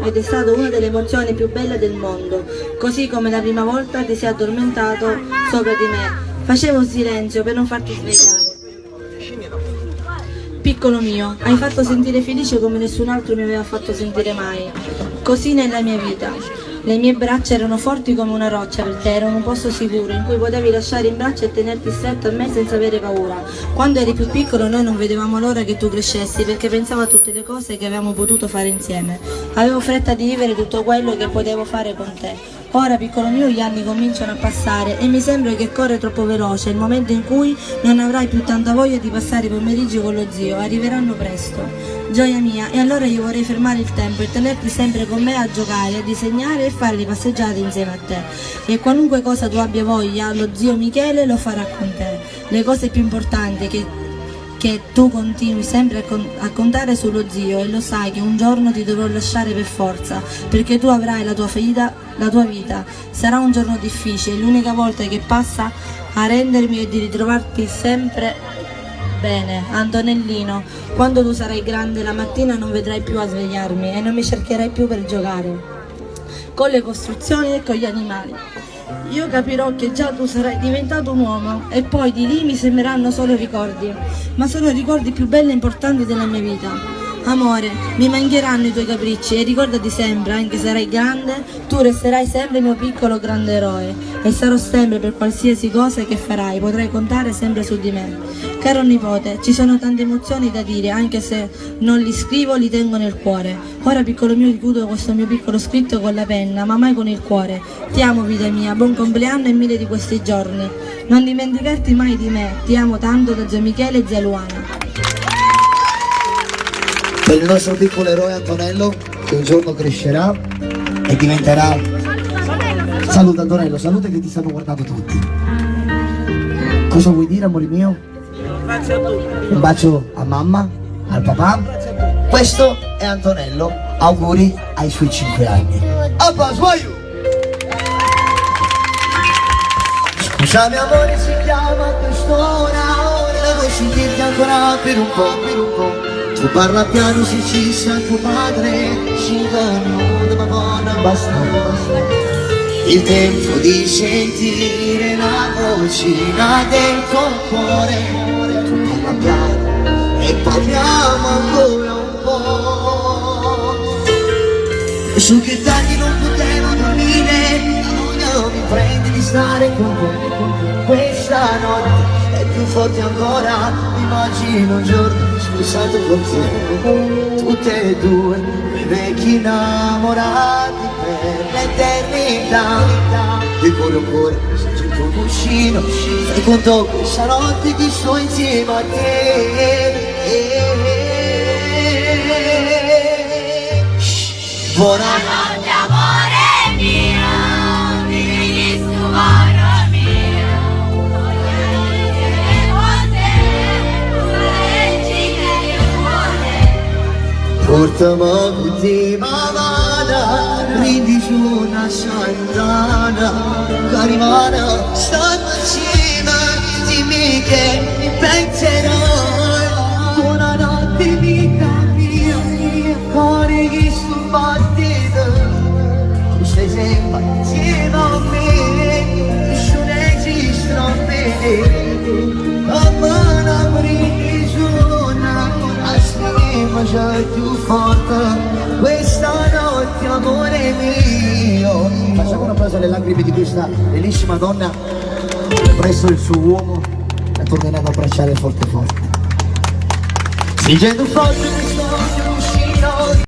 ed è stata una delle emozioni più belle del mondo, così come la prima volta ti sei addormentato sopra di me. Facevo silenzio per non farti svegliare. Piccolo mio, hai fatto sentire felice come nessun altro mi aveva fatto sentire mai. Così nella mia vita. Le mie braccia erano forti come una roccia per te, erano un posto sicuro in cui potevi lasciare in braccio e tenerti stretto a me senza avere paura. Quando eri più piccolo noi non vedevamo l'ora che tu crescessi perché pensavo a tutte le cose che avevamo potuto fare insieme. Avevo fretta di vivere tutto quello che potevo fare con te. Ora, piccolo mio, gli anni cominciano a passare e mi sembra che corre troppo veloce il momento in cui non avrai più tanta voglia di passare i pomeriggi con lo zio, arriveranno presto. Gioia mia, e allora io vorrei fermare il tempo e tenerti sempre con me a giocare, a disegnare e fare le passeggiate insieme a te. E qualunque cosa tu abbia voglia, lo zio Michele lo farà con te. Le cose più importanti che tu continui sempre a contare sullo zio e lo sai che un giorno ti dovrò lasciare per forza, perché tu avrai la tua vita, la tua vita. Sarà un giorno difficile, l'unica volta che passa a rendermi e di ritrovarti sempre bene. Antonellino, quando tu sarai grande la mattina non vedrai più a svegliarmi e non mi cercherai più per giocare con le costruzioni e con gli animali. Io capirò che già tu sarai diventato un uomo e poi di lì mi sembreranno solo ricordi, ma sono i ricordi più belli e importanti della mia vita. Amore, mi mancheranno i tuoi capricci e ricordati sempre, anche se sarai grande, tu resterai sempre il mio piccolo grande eroe e sarò sempre per qualsiasi cosa che farai, potrai contare sempre su di me. Caro nipote, ci sono tante emozioni da dire, anche se non li scrivo, li tengo nel cuore. Ora, piccolo mio, chiudo questo mio piccolo scritto con la penna, ma mai con il cuore. Ti amo, vita mia, buon compleanno e mille di questi giorni. Non dimenticarti mai di me, ti amo tanto da zio Michele e zia Luana. Per il nostro piccolo eroe Antonello, che un giorno crescerà e diventerà... Saluta Antonello, saluta che ti stanno guardando tutti. Cosa vuoi dire, amore mio? Grazie a tutti. Un bacio a mamma, al papà. Questo è Antonello, auguri ai suoi 5 anni. Abba, sbaglio! Scusami amore si chiama a quest'ora, ora vuoi sentirti ancora per un po', per un po'. Tu parla piano se ci sta tuo padre, 5 minuti ma buona abbastanza. Il tempo di sentire la vocina del tuo cuore, tu parla piano e parliamo ancora un po'. So che tardi non potevo dormire, la voglia mi prende di stare con te. Questa notte è più forte ancora, mi immagino un giorno sposato con te. Tutte e due, noi vecchi innamorati per l'eternità. Di cuore a cuore, stringi il tuo cuscino, fai conto questa notte che sto insieme a te. Buonanotte amore mio, mi sto cuore mio, voglio con te, una regina di cuore. Portami con te mamma, prendi su una santana, carimana, stanno insieme, dimmi che mi penserai. Buonanotte vita mia, cuore che sto battendo, tu stai sempre insieme a me, nessuno esiste a me. Mamma, la prigione, la stima già più forte, questa notte amore mio. Facciamo un applauso alle lacrime di questa bellissima donna, presso il suo uomo la tornerà ad abbracciare forte forte. Stringendo forte